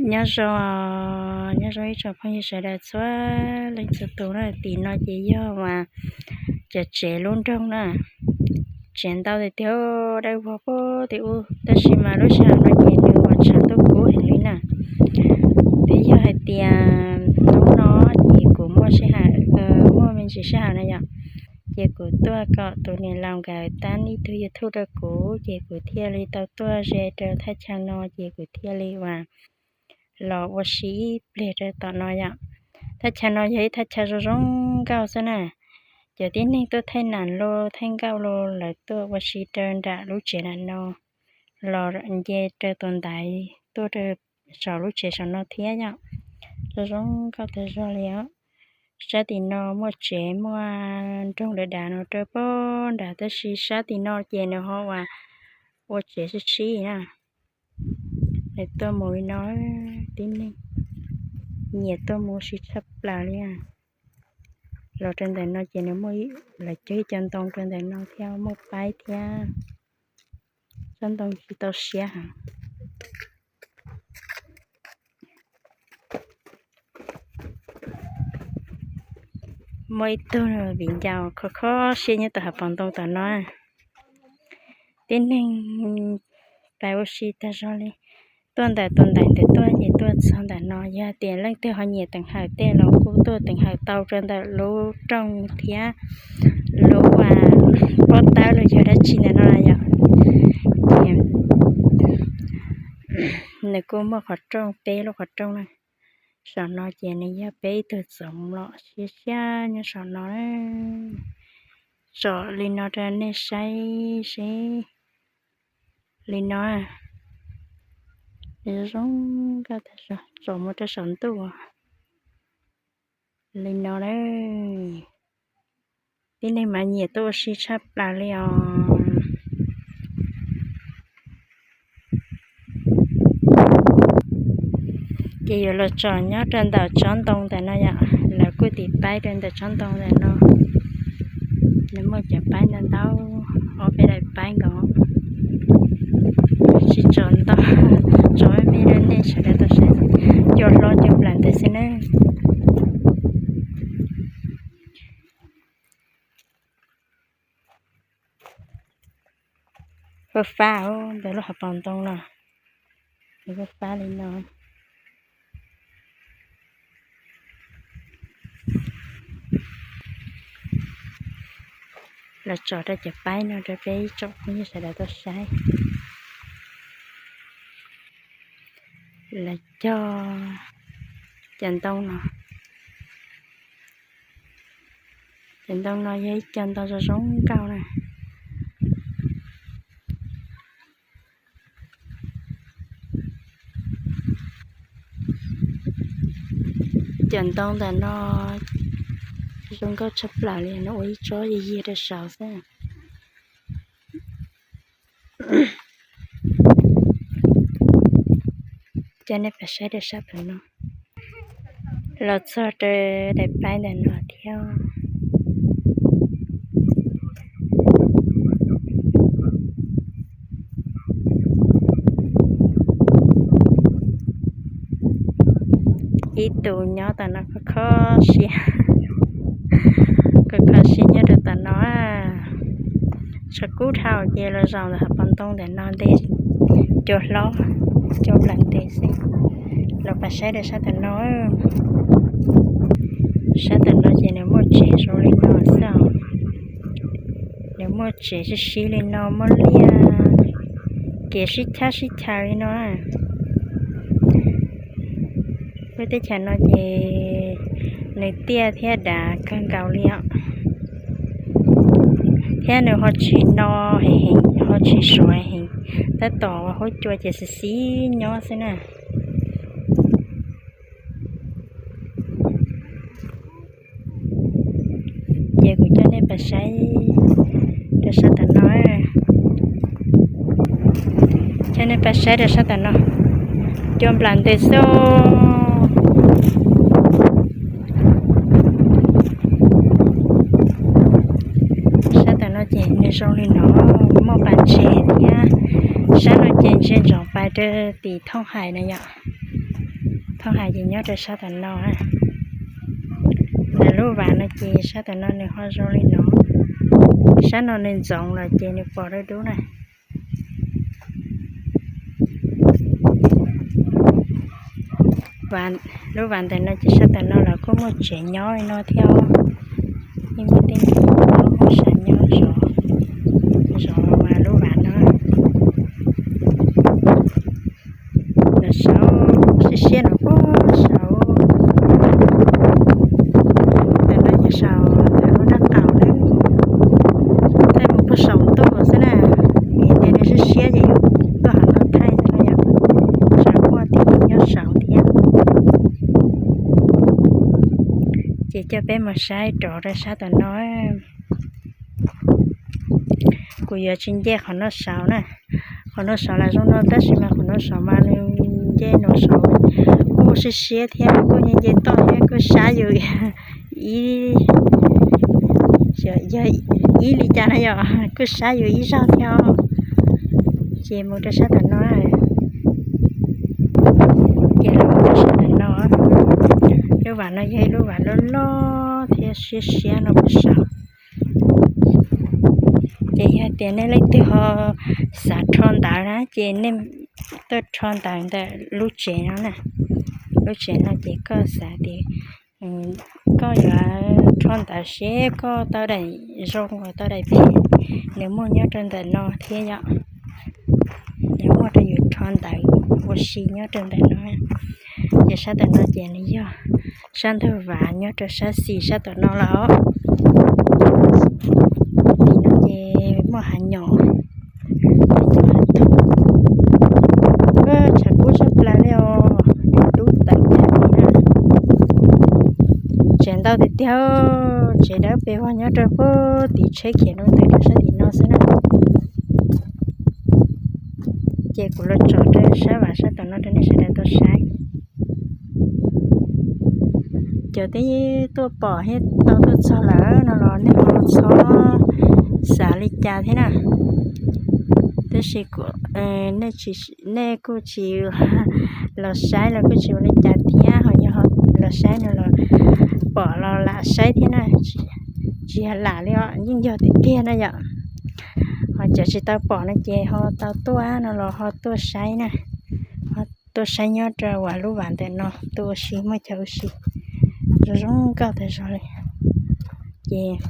Nyob zoo, nyob zoo ib tsoom phooj ywg sawv daws txhua leej txhua tus na. Tim no ces yog uas cov tsev lub nroog na, tsev ntau tiag tiag, dawb vog pug tim ub, tab sis mas lub sij hawm no ces nws uas tshav ntuj kub heev li na. Twb yog hais tias hnub no ces kuv muaj sij hawm, muaj me ntsis sij hawm na yom, ces kuv tuaj kom tus niam laus nkawd tab ib tug YouTube rau kuv, ces kuv thiaj li tau tuaj ze rau thaj chaw no, ces kuv thiaj li uas los ua si ib pliag rau tom no yom. Thaj chaw no yog ib thaj chaw zoo zoo nkauj xwb na. Cov tib neeg tuaj thaij nam los thaij nkauj los lawv tuaj ua si rau nram lub tsev nam no, los nce rau tus ntaiv tuaj rau saum lub tsev saum no thiab yom. Zoo zoo nkauj tag zog li os. Sab tim no muaj tsev muaj nroog dav dav no rau pem nrad, tab sis sab tim no ces nws ho uas ua tsev sib sib na. Nws tuaj mus li no, tib neeg nyiam tuaj mus ua si tshaj plaws li. Los rau ntawm no ces nws muaj, lawv cog ib co ntoo rau ntawm no thiab, muaj paib thiab. Tsob ntoo tsis tau siab heev. Muaj ib tug viv ncaus kho kho siab nyob tom hav paus ntoo tom no. Tib neeg pais ua si tag zog li. Tuaj ntawm tus ntaiv ntawd tuaj ces tuaj txog ntawm no. Yog tias leej twg ho nyiam teev hawm tej los kuj tuaj teev hawm tau rau ntawm lub rooj thiab lub pob tawb los yog dab tsi ntawm no yom. Nws kuj muaj qhov rooj, peb lub qhov rooj na. Saum no ces nws yog peb ib tug txoov los siab siab nyob saum no. Tsom li no rau nej saib seb. Li no, zoo zoo nkauj tag zog, tsom mus rau saum ntuj li no na. Tib neeg mas nyiam tuaj ua si tshaj plaws li os. Ces yuav los tsom nyob rau ntawm tsob ntoo ntawm no yom, lawv kuj tiv paib rau ntawm tsob ntoo ntawm no. Nws muaj cov paib ntau ntau, ob peb daim paib nkaus. Tsis tsom ntau, tsom me me rau nej sawv daws tau saib. Cua hlob cua nplam ntev xwb na. Fab fab ntawm lub hauv paus ntoo no, fab fab li no. Los tsom rau cov paib no rau peb tsoom phooj ywg sawv daws tau saib. Lawv cog cov ntoo no, cov ntoo no yog ib co ntoo zoo zoo nkauj na. Cov ntoo ntawm no zoo nkauj tshaj plaws li, no ua ib tsob yig yig rau saud xwb. Coj nej pais saib rau sab tom no, los txog rau daim paib ntawm no thiab. Ib tus nyob tom no kho kho siab, kho kho siab nyob rau tom no. Tshav kub dhau ces los zaum ntawm hav paus ntoo ntawm no nte cua hlob, cua nplam ntev xwb. Los pais saib rau sab tom no. Sab tom no ces nws muaj tsev zoo li no xwb os. Nws muaj tsev sib sib li no, muaj liaj, kev sib chab sib chaws li no. Lub teb chaws no ces nws tiaj thiab dav kawg nkaus li os. Thiab nws ho tsis no heev, ho tsis suav heev, tab tom huab cua ces xis xis nyob xwb na. Ces kuv coj nej pais saib rau sab tom no. Coj nej pais saib rau sab tom no. Cua nplam ntev xwb. Sab tom no ces nws zoo li no, muaj pas ntses thiab. Sab no ces ntsia ntsoov pais rau tim thooj hais na yom. Thooj hais ces nyob rau sab tom no. Ntawm lub vas no ces sab tom no nws ho zoo li no. Sab no nws ntxoov lawm ces nws pom dub dub na. Lub vas ntawm no ces sab tom no los kuj muaj tsev nyob li no thiab. Yeej muaj tej nyob hauv sab nyob zov, zov lub vas no. Los saud siab siab no puag saud. Ntawm no yog saum ntawm lub dab qaus na. Thaij mus puag saum ntuj xwb na. Vim tias nws siab siab ces yus tuaj hauv no thaij xwb na yom. Saum muaj tib neeg nyob saud thiab. Ces coj peb mus saib rov rau sab tom no. Kuv yuav tsis nce qhov no saud na. Qhov no saud los zoo no tab sis mas qhov no saud mas nws nce no saud kuj siab siab thiab kuj nce nce toj thiab kuj sab yus ib, yog ib li cas na yom, kuj sab yus ib zaug thiab. Ces mus rau sab tom no. Ces los mus rau sab tom no, lub vas no yog ib lub vas loj loj thiab siab siab no puag saud. Ces yog tias nej leej twg ho xav rho ntawv na ces nej tuaj rho ntawv ntawm lub tsev no na. Lub tsev no ces koj xav tias koj yuav rho ntawv seb koj tau daim zoo uas tau daim phem, nws muaj nyob rau ntawm no thiab yom. Nws muaj rau yus rho ntawv ua si nyob rau ntawm no. Ces sab tom no ces nws yog sab ntug vas nyob rau sab xis sab tom no lawm. Tim no ces muaj hav nyom, hav nyom hav thoom, tshav kub tshaj plaws li os, dub tawm tag li na. Tsev ntau tiag tiag, tsev dawb paug vog nyob rau puag tim tsheb khiav rau ntawm rau sab tim no xwb na. Ces kuv los tsom rau sab vas sab tom no rau nej sawv daws tau saib. Cov twb tuaj pom thiab tau tuaj txog lawm no los nej ho txhob xav li cas thiab na. Tab sis nej kuj tsis los saib los kuj tsis ua li cas thiab, ho yog los saib no los pom los lam saib thiab na. Tsis yog lam li os, yeej yog tiag tiag na yom. Ho cov tsis tau pom no ces ho tau tuaj no los ho tuaj saib na. Ho tuaj saib nyob rau uas lub vas ntawm no tuaj ua si muaj chaw ua si zoo zoo nkauj tag zog li. Ces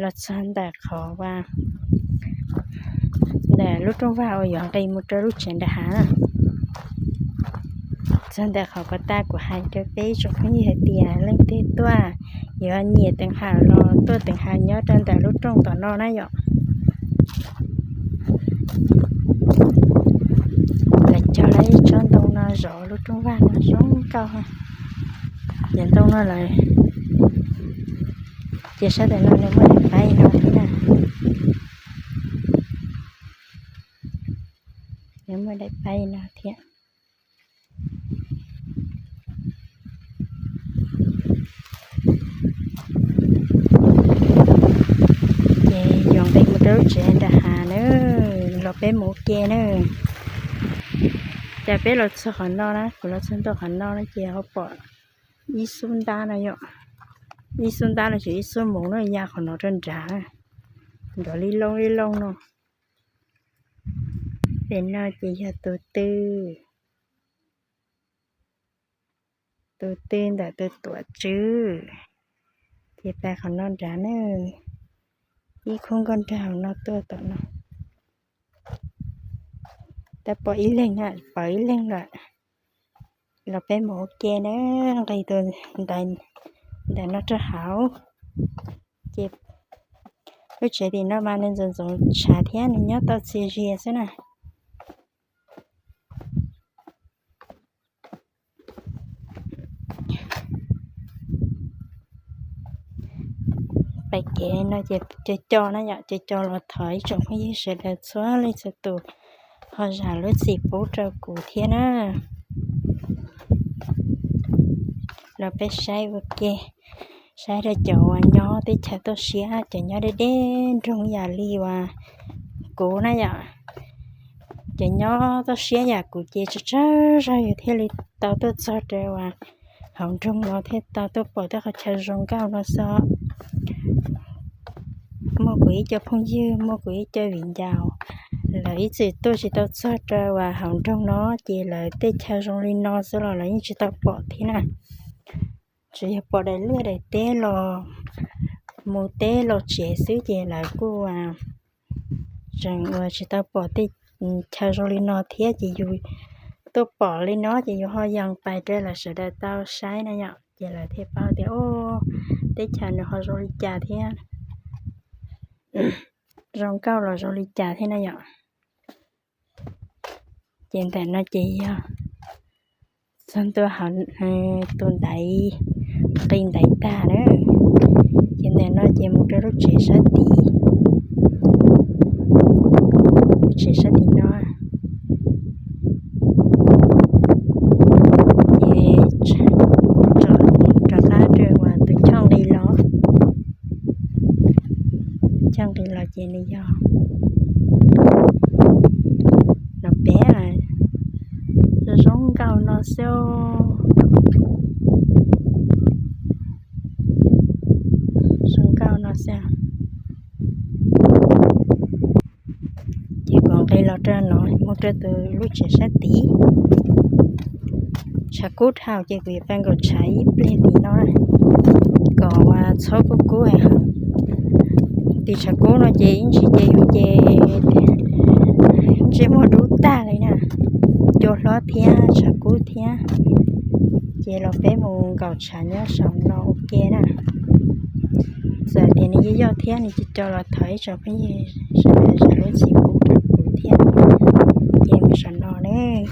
los txog ntawm qhov uas ntawm lub rooj vag uas yuav nqis mus rau lub tsev nram hav na. Txog ntawm qhov ko tas kuv hais rau peb tsoom phooj ywg hais tias leej twg tuaj yuav nyiam teev hawm los tuaj teev hawm nyob rau ntawm lub rooj tom no na yom. Lawv cog lawv ib tsob ntoo no zov lub rooj vag no zoo nkauj. Cov ntoo no lawm. Ces sab ntawm no nws muaj daim pab no thiab na. Nws muaj daim pab no thiab. Ces yuav nqis mus rau lub tsev nram hav na, los peb mus ua ke na. Ces peb los txog qhov no na, kuv los txog ntua qhov no na ces ho pom ib xub ntab no yom. Ib xub ntab los sis ib xub moov no ya qhov no rau nrad, nrov li looj li looj no. Pem no ces yog tus tw, tus tw ntawm tus tuam tswv. Ces pais qhov no nrad na, ib khub nkauj nraug no tuaj tom no. Tab pom ib leeg na, pom ib leeg lawm. Los peb mus ua ke na, nqis tus ntawm no rau hauv. Ces lub tsev tim no mas nws ntxoov ntxoov tshav thiab nws nyob tau txias zias xwb na. Pais kev no ces co co na yom, co co los thov ib tsoom phooj ywg sawv daws txhua leej txhua tus ho zam lub txim pub rau kuv thiab na. Los peb saib ua ke, saib rau cov uas nyob teb chaws tuaj siab, cov nyob deb deb nroog yam li uas kuv na yom. Ces nyob toj siab yam kuv ces tsawg tsawg zaug yus thiaj li tau tuaj txog rau uas hauv nroog no thiaj tau tuaj pom tej qhov chaw zoo nkauj no xwb. Muaj kuv ib co phooj ywg, muaj kuv ib co viv ncaus, lawv ib txwm tuaj tsis tau txog rau uas hauv nroog no ces lawv tej chaw zoo li no xwb los lawv yeej tsis tau pom thiab na. Tsuas yog pom daim liaj daim teb los mus teb los tsev xwb ces lawv kuj tseem uas tsis tau pom tej chaw zoo li no thiab ces yus tuaj pom li no ces yus ho yees pais rau lawv sawv daws tau saib na yom, ces lawv thiaj paub tias o, teb chaws nws ho zoo li cas thiab, zoo nkauj los zoo li cas thiab na yom. Ces ntawm no ces yog txog ntua hauv tus ntaiv, qi ntaiv tag na, ces ntawm no ces mus rau lub tsev sab tid, lub tsev sab tim no. Ces kuv tsom rov qab rau uas tus choj nqi los, tus choj nqi los ces nws yog no peb zoo nkauj no xwb, zoo nkauj no xwb. Ces kuv nqis los rau no mus rau tus lub tsev sab tid. Tshav kub dhau ces kuv yuav pab nkaum tshav ib pliag tim no kom txhob kub kub heev. Tim tshav kub no ces ib ntsis ces yus ces ntsej muag dub tag li na, cua hlob thiab tshav kub thiab. Ces los peb mus nkaum tshav nyob saum no ua ke na. Txawm tias nws yoj yoj thiab nws cov cov los thov ib tsoom phooj ywg sawv daws zam lub txim pub rau kuv thiab. Ces mus saum no nawb.